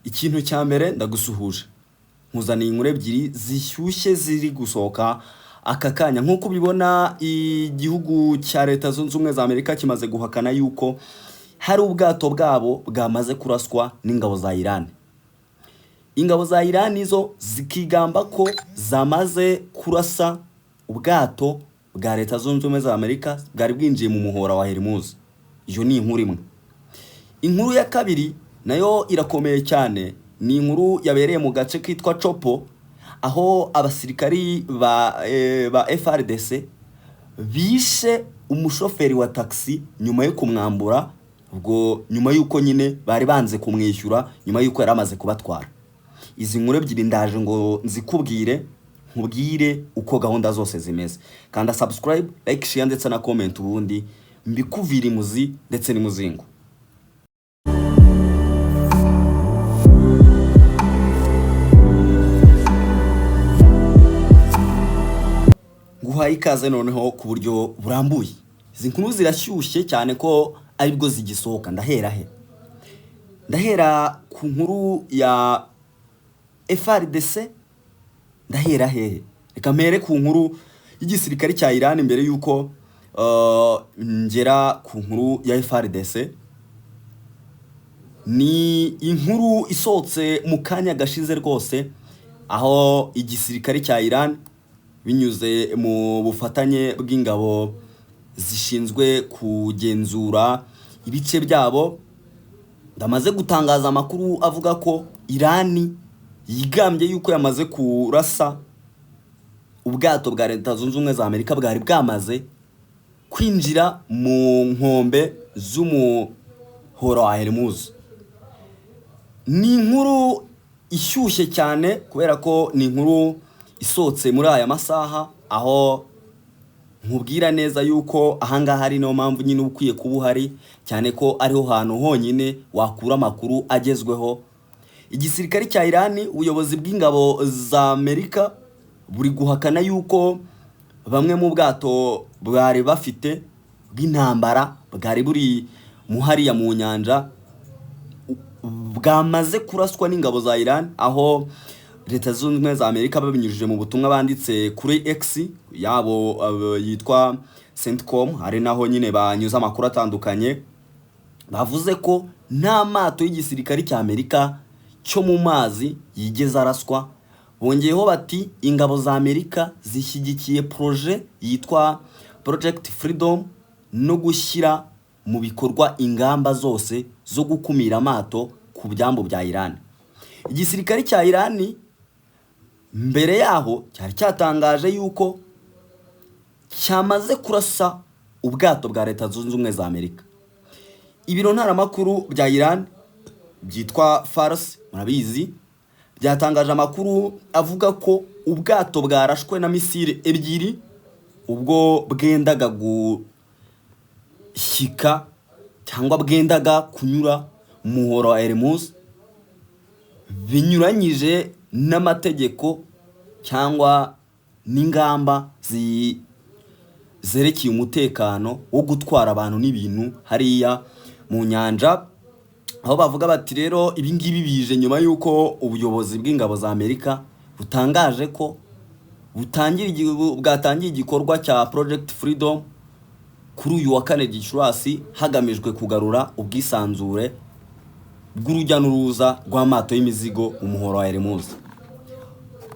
Ikintu cya mbere, ndagusuhuje, nkuzaniye inkuru ebyiri zishyushye ziri gusohoka aka kanya. Nk'uko ubibona, igihugu cya Leta Zunze Ubumwe za Amerika kimaze guhakana yuko hari ubwato bwabo bwamaze kuraswa n'ingabo za Iran. Ingabo za Iran zo zikigamba ko zamaze kurasa ubwato bwa Leta Zunze Ubumwe za Amerika bwari bwinjiye mu muhora wa Hormuz. Iyo ni inkuru imwe. Inkuru ya kabiri nayo irakomeye cyane, ni inkuru yabereye mu gace kitwa Tshopo, aho abasirikari ba FARDC bishe umushoferi wa taxi nyuma yo kumwambura, ubwo nyuma y'uko nyine bari banze kumwishyura nyuma y'uko yari amaze kubatwara. Izi nkuru ebyiri ndaje ngo nzikubwire, nkubwire uko gahunda zose zimeze. Kanda subscribe, like, share ndetse na comment, ubundi mbikuvira imuzi ndetse n'imuzingo. Nguhaye ikaze noneho ku buryo burambuye. Izi nkuru zirashyushye cyane ko aribwo zigisohoka. Ndahera he? Ndahera ku nkuru ya FARDC? Ndahera hehe? Reka mpere ku nkuru y'igisirikare cya Iran mbere y'uko ngera ku nkuru ya FARDC. Ni inkuru isohotse mu kanya gashize rwose, aho igisirikare cya Iran binyuze mu bufatanye bw'ingabo zishinzwe kugenzura ibice byabo bamaze gutangaza amakuru avuga ko Irani yigambye yuko yamaze kurasa ubwato bwa Leta Zunze Ubumwe za Amerika bwari bwamaze kwinjira mu nkombe z'umuhora wa Hormuz. Ni inkuru ishyushye cyane kubera ko ni inkuru isohotse muri aya masaha, aho nkubwira neza yuko ahangaha ari niyo mpamvu nyine uba ukwiye kuba uhari cyane, ko ariho hantu honyine wakura amakuru agezweho. Igisirikare cya Irani, ubuyobozi bw'ingabo za Amerika buri guhakana yuko bamwe mu bwato bwari bafite bw'intambara bwari buri mu hariya mu nyanja bwamaze kuraswa n'ingabo za Iran, aho Leta Zunze Ubumwe za Amerika babinyujije mu butumwa banditse kuri X yabo yitwa CENTCOM, ari naho nyine banyuze amakuru atandukanye, bavuze ko nta mato y'igisirikare cya Amerika cyo mu mazi yigeze araswa. Bongeyeho bati: "Ingabo za Amerika zishyigikiye projet yitwa Project Freedom no gushyira mu bikorwa ingamba zose zo gukumira amato ku byambu bya Iran." Igisirikare cya Iran mbere yaho cyari cyatangaje yuko cyamaze kurasa ubwato bwa Leta Zunze Ubumwe za Amerika. Ibiro ntaramakuru bya Iran byitwa Fars, murabizi, byatangaje amakuru avuga ko ubwato bwarashwe na misile ebyiri ubwo bwendaga gushyika cyangwa bwendaga kunyura mu muhora wa Hormuz binyuranyije n'amategeko cyangwa n'ingamba zerekeye umutekano wo gutwara abantu n'ibintu hariya mu nyanja, aho bavuga bati rero ibi ngibi bije nyuma y'uko ubuyobozi bw'ingabo za Amerika butangaje ko bwatangiye igikorwa cya Project Freedom kuri uyu wa 4 Gicurasi, hagamijwe kugarura ubwisanzure bw'urujya n'uruza rw'amato y'imizigo mu muhora wa Hormuz.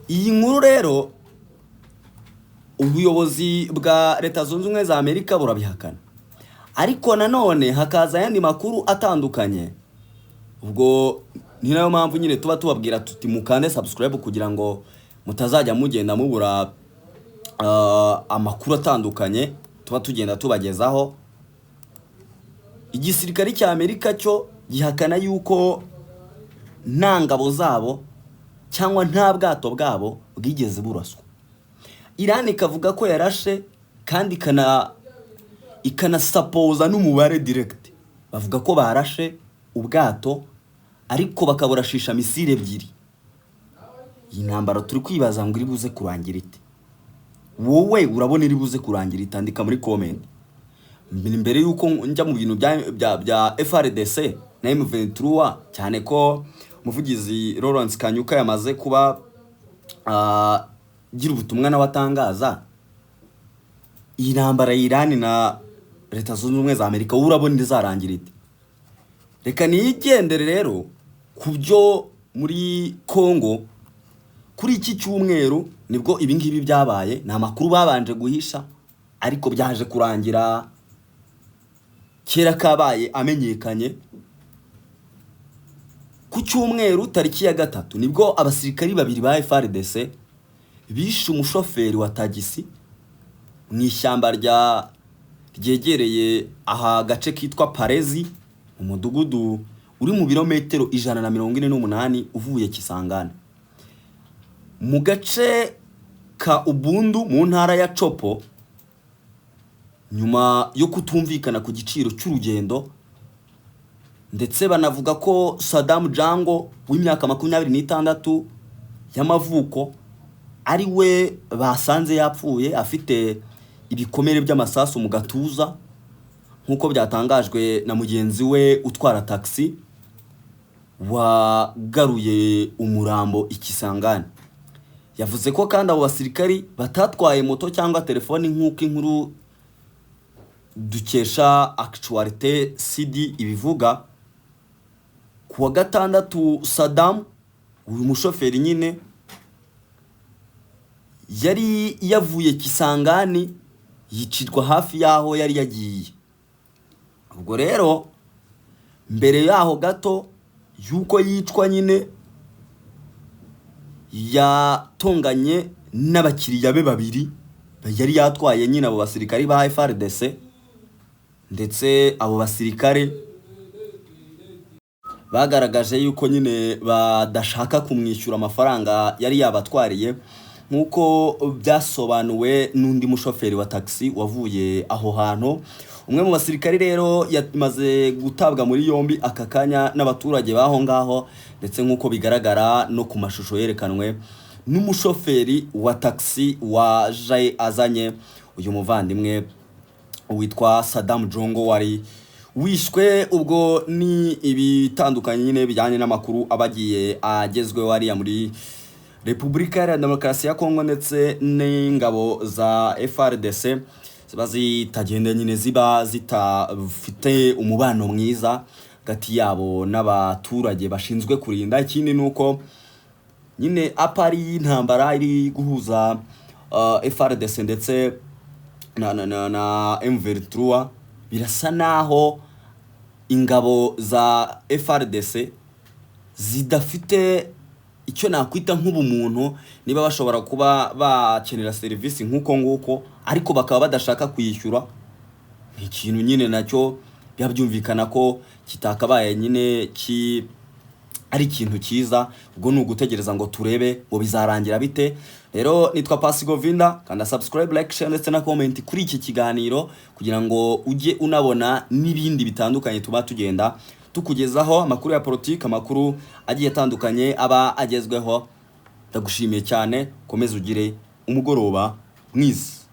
Iyi nkuru rero ubuyobozi bwa Leta Zunze Ubumwe za Amerika burabihakana, ariko nanone hakaza ayandi makuru atandukanye. Ubwo ni nayo mpamvu nyine tuba tubabwira tuti mukande subscribe kugira ngo mutazajya mugenda mubura amakuru atandukanye tuba tugenda tubagezaho. Igisirikare cya Amerika cyo gihakana yuko nta ngabo zabo cyangwa nta bwato bwabo bwigeze buraswa. Iran ikavuga ko yarashe kandi ikanasapoza n'umubare direct. Bavuga ko barashe ubwato ariko bakaburashisha misile ebyiri. Iyi ntambara turi kwibaza ngo iri buze kurangira ite? Wowe urabona iri buze kurangira ite? Andika muri comment. Mbere yuko njya mu bintu bya FARDC na M23, cyane ko Umuvugizi Lawrence Kanyuka yamaze kuba agira ubutumwa nawe atangaza, iyi ntambara ya Iran na Leta Zunze Ubumwe za Amerika, wowe urabona izarangira ite? Reka niyigendere rero ku byo muri Congo. Kuri iki cyumweru nibwo ibi ngibi byabaye. Ni amakuru babanje guhisha, ariko byaje kurangira kera kabaye amenyekanye. Ku cyumweru tariki ya 3 nibwo abasirikari babiri ba FARDC bishe umushoferi wa tagisi mu ishyamba ryegereye aha gace kitwa Parezi, umudugudu uri mu birometero 148 uvuye Kisangani, mu gace ka Ubundu mu ntara ya Tshopo, nyuma yo kutumvikana ku giciro cy'urugendo. Ndetse banavuga ko Saddam Jango w'imyaka 26 y'amavuko ari we basanze yapfuye, afite ibikomere by'amasasu mu gatuza, nk'uko byatangajwe na mugenzi we utwara taxi wagaruye umurambo i Kisangani. Yavuze ko kandi abo basirikari batatwaye moto cyangwa telefoni, nk'uko inkuru dukesha Actualité CD ibivuga. Ku wa gatandatu, Saddam, uyu mushoferi nyine, yari yavuye Kisangani, yicirwa hafi y'aho yari yagiye. Ubwo rero mbere yaho gato y'uko yicwa nyine, yatonganye n'abakiriya be babiri yari yatwaye nyine, abo basirikari ba FARDC. Ndetse abo basirikare bagaragaje yuko nyine badashaka kumwishyura amafaranga yari yabatwariye, nk'uko byasobanuwe n'undi mushoferi wa taxi wavuye aho hantu. Umwe mu basirikari rero yamaze gutabwa muri yombi aka kanya n'abaturage b'aho ngaho, ndetse nk'uko bigaragara no ku mashusho yerekanwe n'umushoferi wa taxi waje azanye uyu muvandimwe witwa Saddam Jongo wari wishwe. Ubwo ni ibitandukanye nyine bijyanye n'amakuru aba agiye agezweho hariya muri Repubulika Iharanira Demokarasi ya Kongo, ndetse n'ingabo za FARDC ziba zitagenda nyine, ziba zitafite umubano mwiza hagati yabo n'abaturage bashinzwe kurinda. Ikindi ni uko nyine apari y'intambara iri guhuza FARDC ndetse na M23, birasa naho ingabo za FARDC zidafite icyo nakwita nk'ubumuntu. Niba bashobora kuba bakenera serivisi nk'uko nguko, ariko bakaba badashaka kwishyura, ni ikintu nyine nacyo biba byumvikana ko kitakabaye nyine ki ari ikintu cyiza. Ubwo ni ugutegereza ngo turebe ngo bizarangira bite. Rero nitwa Pasigo Vinda. Kanda subscribe, like, share ndetse na comment kuri iki kiganiro, kugira ngo ujye unabona n'ibindi bitandukanye tuba tugenda tukugezaho, amakuru ya politiki, amakuru agiye atandukanye aba agezweho. Ndagushimiye cyane, komeza ugire umugoroba mwiza.